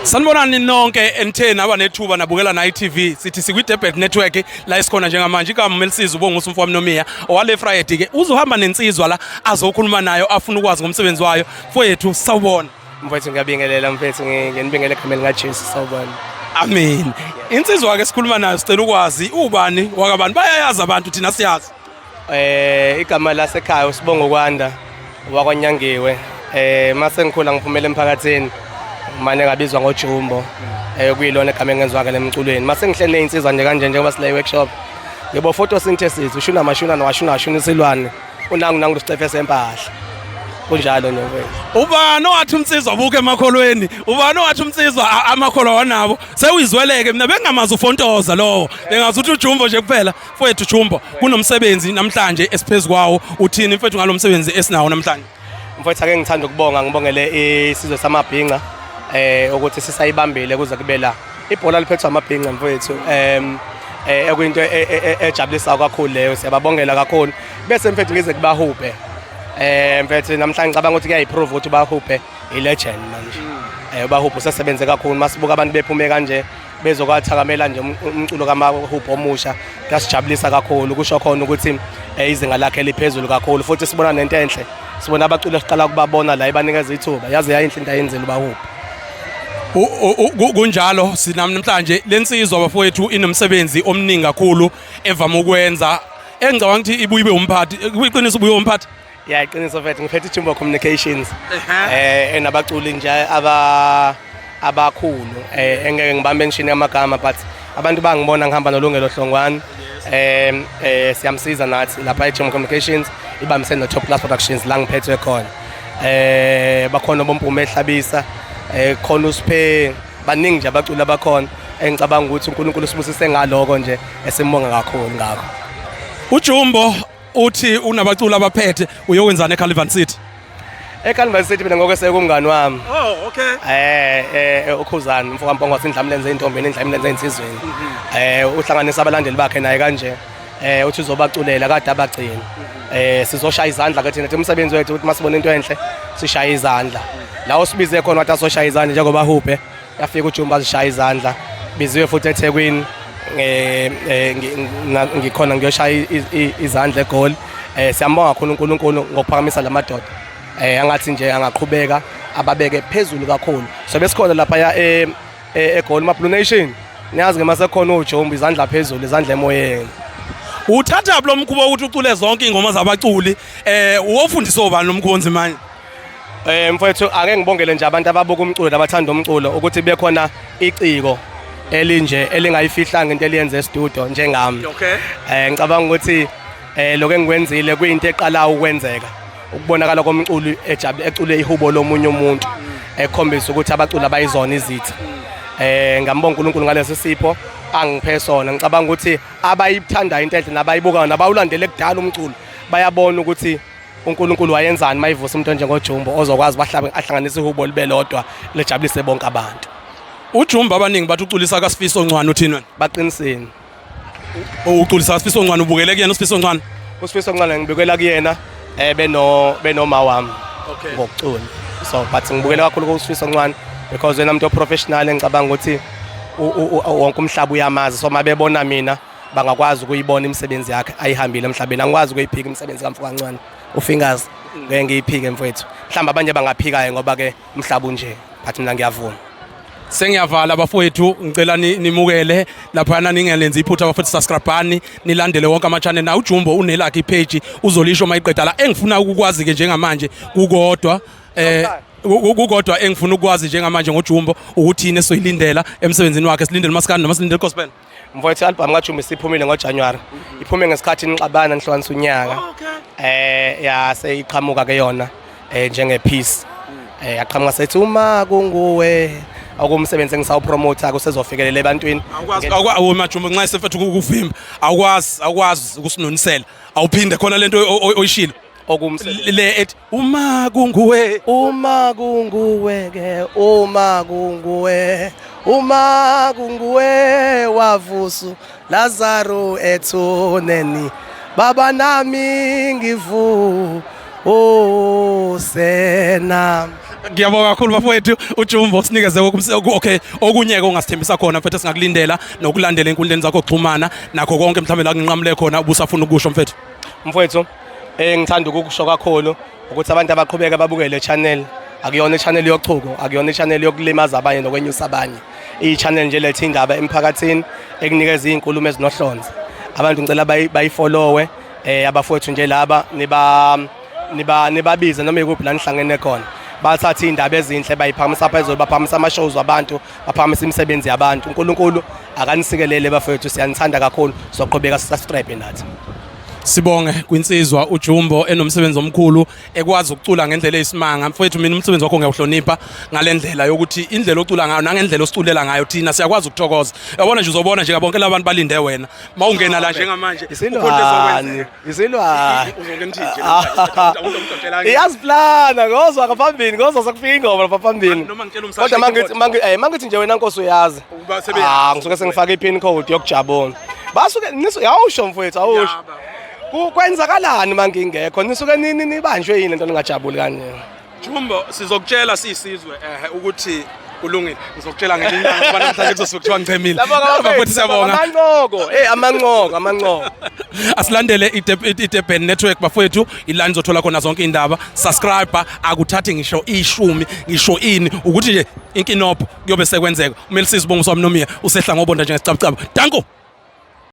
Sanibonani nonke enitheni abanethuba nabukela na iTV sithi sikwi Debate Network la esikhona njengamanje. Igama melisiza ubonga usumfowami Nomiya owale Friday ke uzohamba nensizwa la azokhuluma nayo, afuna ukwazi ngomsebenzi wayo. Mfowethu, sawubona. Mfowethu, ngiyabingelela mfethu, nginibingele egameni likaJesu, sawubona. Amen. Insizwa ke sikhuluma nayo, sicela ukwazi ubani wakabantu, bayayazi abantu, thina siyazi. Igama lasekhaya uSibongo Kwanda wakwaNyangiwe. Mase ngikhula ngiphumela emphakathini mane ngabizwa ngoJumbo. Kuyilona igama engenzwa ke lemculweni. Mase ngihlele nezinsizwa nje kanje njengoba sila workshop. Yebo, photosynthesis ushuna mashuna nowashuna washuna isilwane. Unangu nangu sicefe sempahla. Kunjalo nje mfethu. Ubani owathi umnsizwa buke emakholweni? Ubani owathi umnsizwa amakholwa wanabo? Sewuyizweleke, mina bengingamazi ufontoza lowo. Bengazi ukuthi uJumbo nje kuphela. Mfowethu Jumbo, kunomsebenzi namhlanje esiphezu kwawo. Uthini mfethu ngalo msebenzi esinawo namhlanje? Mfowethu, ake ngithanda ukubonga, ngibongele isizwe samabhinca ukuthi sisayibambile kuze kube la. Ibhola liphethwe amabhinca mfowethu. Ekuyinto ejabulisayo kakhulu leyo, siyababongela kakhulu. Bese mfethu ngize kubahubhe. Mfethu, namhlanje ngicabanga ukuthi kuyayiprove ukuthi ubahubhe i-legend manje. Ubahubhe usesebenze kakhulu, masibuka abantu bephume kanje bezokwathakamela nje umculo kamahubhe omusha, kuyasijabulisa kakhulu, kusho khona ukuthi izinga lakhe liphezulu kakhulu. Futhi sibona nento enhle, sibona abaculi esiqala ukubabona la ibanikeza ithuba, yaze yayinhle into ayenzile ubahubhe. Kunjalo, sinami namhlanje lensizwa bafowethu inomsebenzi omningi kakhulu evama ukwenza, engicabanga ukuthi ibuye ibe umphathi. Kuyiqiniso, ubuye umphathi? Ya, iqiniso mfethu, ngiphethe iJumbo Communications enabaculi nje aba abakhulu, engeke ngibambe mention amagama, but abantu bangibona ngihamba noLungelo Hlongwane. Siyamsiza nathi lapha eJumbo Communications, ibambisene no Top Class Productions la ngiphethwe khona. Bakhona boMpume ehlabisa, khona uSiphe, baningi nje abaculi abakhona engicabanga ukuthi uNkulunkulu usibusise ngaloko nje, esimbonga kakhulu ngakho. UJumbo uthi unabaculi abaphethe, uyokwenzani eCalvin City? ECalvin City mina ngokweseka umngani wami. Oh, okay. Ukhuzani mfoka Mpongose, indlamu lenze intombeni, indlamu lenze insizweni. Uhlanganisa abalandeli bakhe naye kanje. Uthi uzobaculela kade abagcina. Sizoshaya izandla ke thina, umsebenzi wethu ukuthi masibona into enhle sishaya izandla. La osibize khona wathi asoshaya izandla njengoba hubhe yafika uJumba azishaya izandla. Biziwe futhi eThekwini, ngikhona ngiyoshaya izandla eGoli. Siyambonga kakhulu uNkulunkulu ngokuphakamisa lamadoda. Angathi nje angaqhubeka ababeke phezulu kakhulu. So besikhona lapha ya eGoli, ma Blue Nation. Niyazi ke masekhona uJumbo, izandla phezulu, izandla emoyeni. Uthatha lo mkhuba ukuthi ucule zonke ingoma zabaculi, uwofundisa obani lo mkhuba onzimanye? Mfowethu, ake ngibongele nje abantu ababuka umculo nabathanda umculo ukuthi bekhona iciko elinje elingayifihlanga into eliyenze e-studio njengami. Ngicabanga ukuthi lokho engikwenzile kuyinto eqala ukwenzeka, ukubonakala komculo ejabule ecule ihubo lomunye umuntu ekhombisa ukuthi abaculi abayizona izitha. Ngambonga uNkulunkulu ngalesi sipho angiphe sona. Ngicabanga ukuthi abayithandayo into enhle nabayibukayo nabawulandele kudala umculo bayabona ukuthi uNkulunkulu wayenzani mayivusa umuntu onjengoJumbo ozokwazi bahlabe ahlanganise ihubo libe lodwa lijabulise bonke abantu. UJumbo abaningi bathi uculisa kaSifiso Ncwane, uthini wena? Baqinisile. Uculisa kaSifiso Ncwane, ubukele kuyena uSifiso Ncwane? USifiso Ncwane ngibukela kuyena benoma wami ngokucula. So but ngibukela kakhulu kuSifiso Ncwane because yena umuntu oprofessional, engicabanga ukuthi wonke umhlaba uyamazi, so mabebona mina bangakwazi ukuyibona imisebenzi yakhe ayihambile emhlabeni. Angikwazi ukuyiphika imisebenzi kaMfoka Ncwane uFingers, ngeke ngiyiphike mfowethu. Mhlawumbe abanye bangaphikayo ngoba ke umhlaba unje, but mina ngiyavuma. Sengiyavala bafowethu, ngicela nimukele laphana, ningalenzi iphutha bafowethu, subscribeani, nilandele wonke ama-channel. Na uJumbo unelakhe ipage, uzolisho mayiqeda la. Engifuna ukukwazi ke njengamanje kukodwa, kukodwa engifuna ukwazi njengamanje ngoJumbo ukuthi yini esoyilindela emsebenzini wakhe. Silindele maskandi noma silindele gospel? Mfowethu, i-album kaJumbo isiphumile ngoJanuary. Iphume ngesikhathi nixabana nihlukanisa unyaka. Yase iqhamuka ke yona njenge piece. Yaqhamuka sethi uma kunguwe, okumsebenzi engisawupromote kusezofikelela ebantwini. Awukwazi majumbo, nxa sefethu ukuvimba, awukwazi ukusinonisela, awuphinde khona lento oyishilo. Okumsebenzi le ethi uma kunguwe. Uma kunguwe ke, uma kunguwe, uma kunguwe wavusu Lazaro ethuneni, baba nami ngivu usena. Ngiyabonga kakhulu bafowethu uJumbo sinikeze okay okunye ke ongasithembisa khona mfethu singakulindela nokulandela enkundleni zakho kuxhumana nakho konke mhlawumbe la nginqamule khona ubusafuna ukusho mfethu. Mfowethu ngithanda ukukusho kakhulu ukuthi abantu abaqhubeka babukele le channel akuyona i-channel yochuko, akuyona i-channel yokulimaza abanye nokwenyusa abanye. I-channel nje letha indaba emphakathini ekunikeza izinkulumo ezinohlonze. Abantu ngicela bayifollowe abafowethu nje laba niba niba nibabize noma ikuphi la nihlangene khona. Bathatha iy'ndaba ezinhle bayiphakamisa phezulu, baphakamisa ama-shows wabantu, baphakamisa imisebenzi yabantu. uNkulunkulu akanisikelele bafowethu, siyanithanda kakhulu, soqhubeka sisubscribe nathi. Sibonge kwinsizwa uJumbo enomsebenzi omkhulu ekwazi ukucula ngendlela eyisimanga. Mfowethu mina umsebenzi wakho ngiyawuhlonipha ngalendlela yokuthi indlela ocula ngayo nangendlela osiculela ngayo thina siyakwazi ukuthokoza. Uyabona nje uzobona nje bonke labantu balinde wena. Mawungena la njengamanje isilwane isilwane iyaziplana ngozwa ngaphambili ngozwa sekufika ingoma lapha phambili. Kodwa mangithi mangithi nje wena Nkosi uyazi. Ah ngisuke sengifaka i-pin code yokujabula. Basuke yawusho mfowethu awusho. Kwenzakalani mangingekho nisuke nini nibanjwe yini lento ningajabuli kanje. Jumbo sizokutshela siyisizwe ukuthi kulungile. Ngizokutshela ngelinye ilanga ngoba namhlanje kuzosuke kuthiwa ngichemile. Bafowethu siyabonga. Amancoko, amancoko, amancoko. Asilandele iDurban Network bafowethu, ila nizothola khona zonke indaba. Subscribe akuthathi ngisho ishumi, ngisho ini ukuthi nje inkinobho kuyobe sekwenzeka. Umelisisi Bongo Swami Nomiya usehla ngobonda njengesicabcaba. Danko.